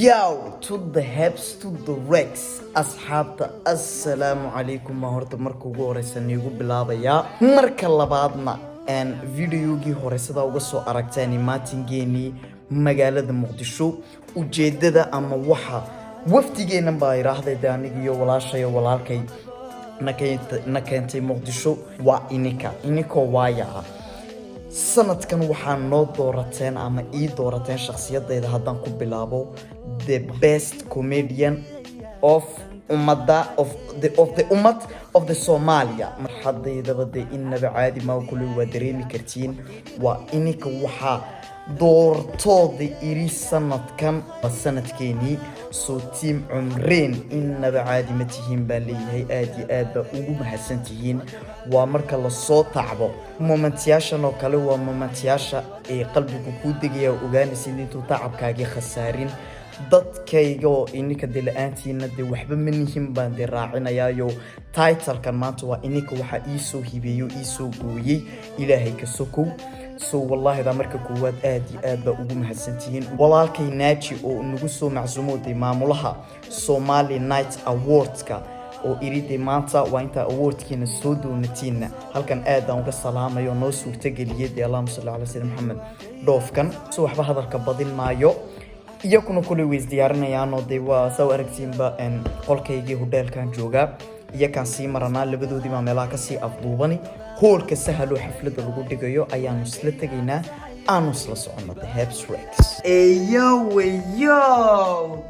Yo, to the heps to the rex. Asxaabta, assalaamu calaykum. Baan horta marka ugu horeysa niigu bilaabayaa. Marka labaadna aan videogii hore sidaa uga soo aragteen imaatingeenii magaalada Muqdisho, ujeedada ama waxa wafdigeennan baa idhaahday de anigiyo walaashayo walaalkay na keentay Muqdisho waa ininka ininkoo waaya ah. Sanadkan waxaa noo doorateen ama ii doorateen shakhsiyadayda haddaan ku bilaabo the best comedian of ummadda of the ummad of the Somalia. Marxadaydaba dee innaba caadi maa, kuley waa dareemi kartiin. Waa ininka waxaa doortooda iri sanadkan waa sanadkeenii. Soo team Cumreen, innaba caadi ma tihiin baan leeyahay. Aad iyo aad baa ugu mahadsan tihiin. Waa marka lasoo tacbo momentyaashan oo kale, waa momentyaasha ee qalbigu kuu degaya oo ogaanaysid intuu tacabkaagii khasaarin. Dadkayga oo ininka dee la-aantiina dee waxba ma nihin baan dee raacinayaayo. Titlekan maanta waa ininka waxaa iisoo hibeeyo, iisoo gooyey Ilaahay ka sokow. So wallaahi daa marka koowaad aad iyo aad baa ugu mahadsantihiin. Walaalkay Naaji oo nagu soo macsuumooday, maamulaha Somali Night Awardska oo iriday maanta waa intaa awardkiina soo doonatiinna, halkan aad aan uga salaamayo, noo suurtageliyay dee, allahuma salli calaa sayidina Maxamed, dhoofkan. So waxba hadalka badin maayo, iyakuna kuley way isdiyaarinayaanoo dee waa saa u aragtiinba. Qolkaygii hodheelkan joogaa, iyakaan sii maranaa, labadoodii baa meelaha kasii afduubani. Hoolka sahaloo xafladda lagu dhigayo ayaanu isla tegaynaa, aanu isla socono. The Hebs Rex. Eyo,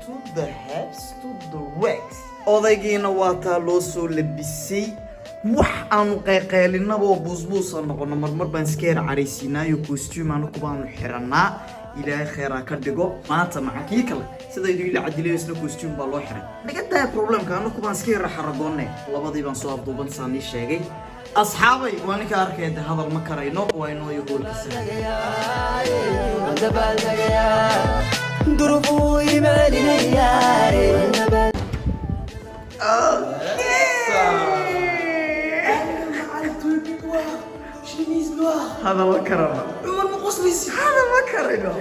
to the Hebs to the Rex. Odaygiina waa taa loo soo labisay. Wax aanu qayqaylinaba oo buusbuusa noqono, marmar baan iska yar caraysiinaayo, costume anaku baanu xirannaa. Ilaahay kheyraa ka dhigo. Maanta maca kii kale sidaydu ila cadilayo, isna costume baa loo xiray. Naga daa problemka, anaku baan iska yara xaragoonne. Labadii baan soo afduuban saan ii sheegay. Asxaabay, waa ninka arkaya de, hadal ma karayno, waa inoo iyo hoolka sahal. Durufuu imalinayaaye. Chemise noire. Hadal ma karano. Cumar, ma qoslaysid? Hadal ma karayno.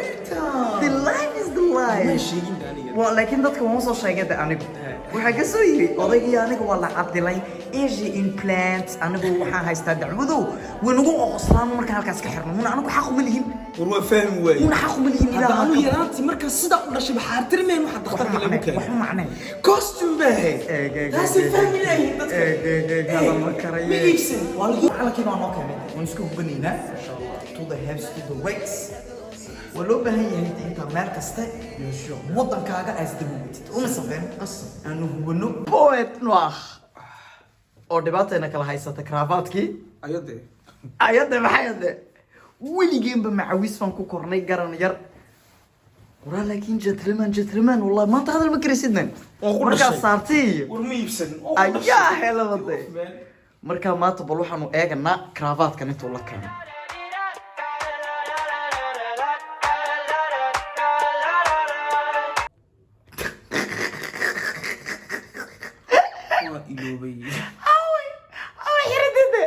The life is the life. Ma sheegin aniga. Waa laakiin dadka waan soo sheegay de. Anigu waxaa ka soo yiri odaygii aniga waa la cadilay Asia implant. Anigu waxaan haystaa dacwadow way nagu qoqoslaan markaan halkaas ka xirno. Muna anigu xaq uma lihin. War waa fahmi waaye. Muna xaq uma lihin. Hadda ilaa anu yaraantii markaa sidaa u dhashay baxaartirmeen waxa dhakhtarka lagu wax keenay. u macneen. Costume baa ahayd. Eeg, eeg, taasay eeg, fahmi laayihiin dadka. Eeg, eeg, eeg, hadal ma karaye. Ma iibsan waa lagu Calankiina waa noo keenay, waan iska hubanaynaa. To the Hebs to the Rex. Waa loo baahan yahay de intaa meel kaste wadankaaga aas daba watid uma safeen aanu hubano. Poet Noir oo dhibaatayna kala haysata kravatkii. Ayade. Ayade maxay ade? Weligeenba macawis baan ku kornay garan yar waraa, laakiin gentleman, gentleman, wallahi maanta hadal ma karaysid man. Waan ku markaa dhashay. saartay. War ma iibsan. Ayaa helaba de. Markaa maanta bal waxaanu eeganaa kravaatkan intuu la keenay. Waa iloobay. Away away xiradede.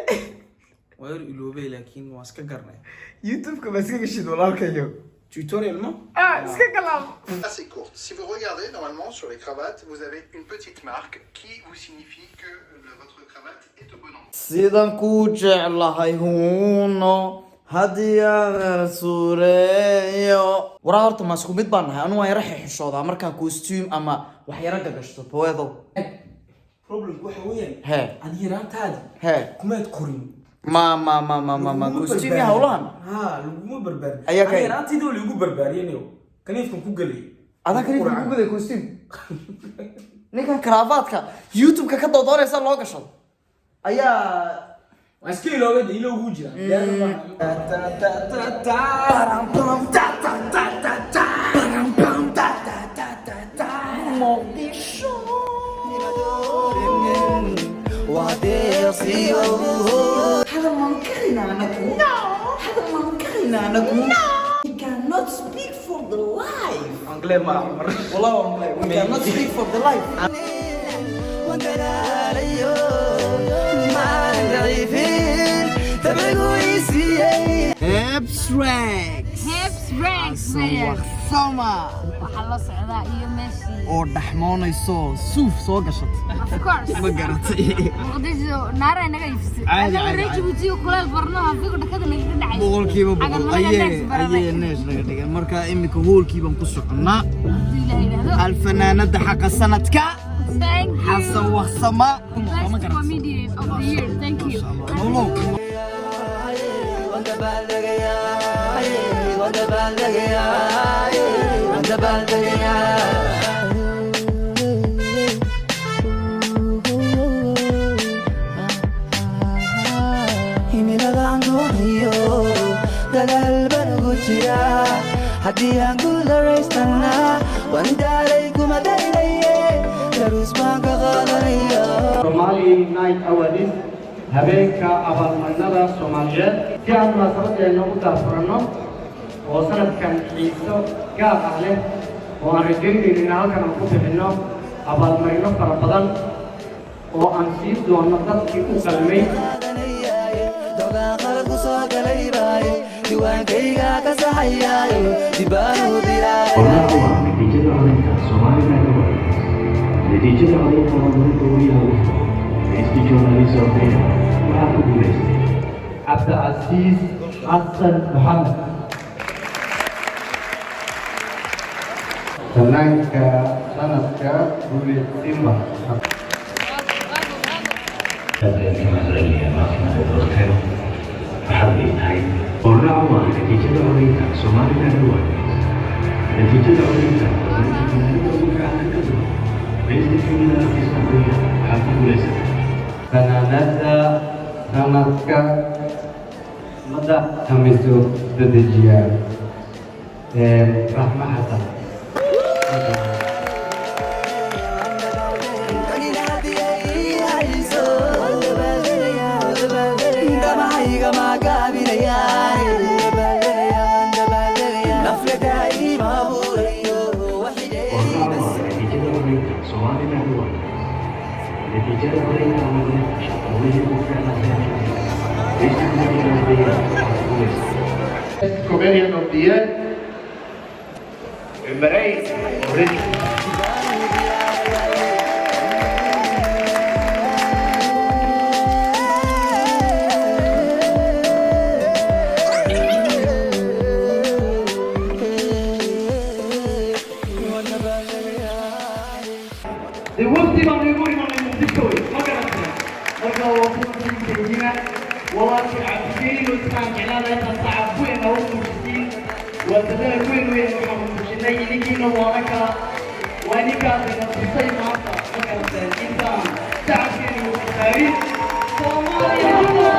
Waa yar iloobay, laakiin waa iska garnay. YouTube-ka ma iska gashid, walaalkayo? Tutorial ma? Ah, iska galaam. Assez courte. Si vous regardez, normalement, sur les cravates, vous avez une petite marque qui vous signifie que votre cravate est au bon endroit. Sidan ku jeclahay huuno haddii aan suureeyo. Waraa horta ma isku mid baan nahay? Anu waan yara xixishoodaa markaan costume ama wax yara gagashto poedo. Problem waxa weeyaan Hee. adi yaraantaadi Hee. kumaad korin. Ma Laguma costume barbaarin. hawlahan. Ha, laguma barbaarin. Ayaa Ani yaraantaydii waa lagu barbaariyanayo, kaniifkan ku gelay. Adaa kaliya ku guday costume. Ninkan karaafaadka YouTube-ka ka doodoonaysa loo gashado ayaa Waan iska iloobay de, ilowguu jira. Muqdisho. Hadal maan karaynaa anagu? Hadal maan karaynaa anagu? We cannot speak for the life. Anglais ma Cumar. Wallah, anglais. We cannot speak for the life. Wandalaalayo maan daciifin dabcigu ii siiyey. Hebs Rex. Hips Rex, man. Summer. Waxaa loo socdaa iyo meeshii. Oo dhaxmoonayso, suuf soo gashatay. Of course. Ma garatay? Muqdisho naara naga iibsay. Caadi, Anaga caadi, reer caadi. Jabuuti oo kuleel barno hafigu dhakada nagaga dhacay. 100%. Cagal Ayee naga nees baranay. Ayee, nees naga dhigan. Marka imika hoolkii baan ku soconnaa. Hadduu Ilaahay yidhaahdo. Alfanaanada xaqa sanadka. Thank you. Xasan Waqsama. Ma Best garatay? comedian of the year. Thank you. Nolow. Waan dabaaldegayaa, waan dabaaldegayaa, waan dabaaldegayaa. Himilada aan doonayo dadaal baan ugu jiraa. Haddii aan guularaystana, waan daalay kuma daynaye, daruus baan ka qaadanaya. Somali Night Awards, habeenka abaalmarinada Soomaaliyeed, si aan munaasabadeena u daahfuranno oo sanadkan xiiso gaar ah leh oo aan rajaynayno in halkan aan ku bixinno abaalmarino fara badan oo aan siin doono dadkii u qalmay. Dogaan qalad ku soo galay baaye, diiwaankayga ka saxayaayo, dibaanu dilaaya. Hornaha waa natiijada codaynta Somali Night Awards. Natiijada codaynta abaalmarinta wariyaha ugu furan, Best Journalist of the Year, waxaa ku guulaystay Cabdicasiis Xasan Maxamed. Fanaanka sanadka, Guuleed Simba. Aad ayaan ka mahadcelinayaa maanta ay doorteen. Waxaad ay tahay hordhac u ah natiijada codaynta Somali Night Awards. Natiijada codaynta abaalmarinta fanaanada ugu fiican ka duwan, Best Female Artist of the Year, waxaa ku guulaysatay Fanaanada sanadka, madax kamiso dedejiya, Raxma Xasan. Kanina haddii ay hayso, damacayga ma gaabinayaan, nafladaay ma abuurayo. Hordhac u ah natiijada codaynta Somali Night Awards. Natiijada codaynta abaalmarinta shaqaalihii ugu fiicnaa sanadka, Best Comedian of the Year, waxaa ku guulaysatay Comedian of the Year, Marey Already. Dee wafdi baan igu imanay Muqdisho wey, ma garatay? Marka waa kusiinteedina walaalkii Cabdikariim oo isaan jeclaada intaad sacab weyn noogu muujisiin. Waa dadaal weyn weyn waxaan muujinay idinkiina waana kala waa idinkaas ina tusay maanta, ma garateen, intaan shacabkeenu wasaarin Soomaaliya.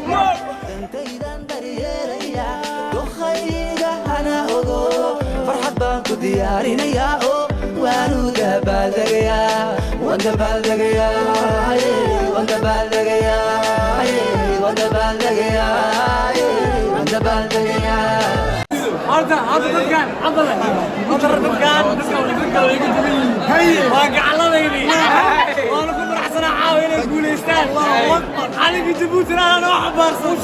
Dantaydan daryeelaya, dukhayga hana ogo, farxad baan ku diyaarinayaa oo waanu dabaaldegayaa, waan dabaaldegayaa, waan dabaaldegayaa, waan dabaaldegayaa, waan dabaaldegayaa. Horta hadda dadkan hadda hadda dadkan way ka duwan yihiin. Waa gacaladaydi, waana ku faraxsanaa caawa inay guulaystaan. Calanka Jabuutina anoo xambaarsan.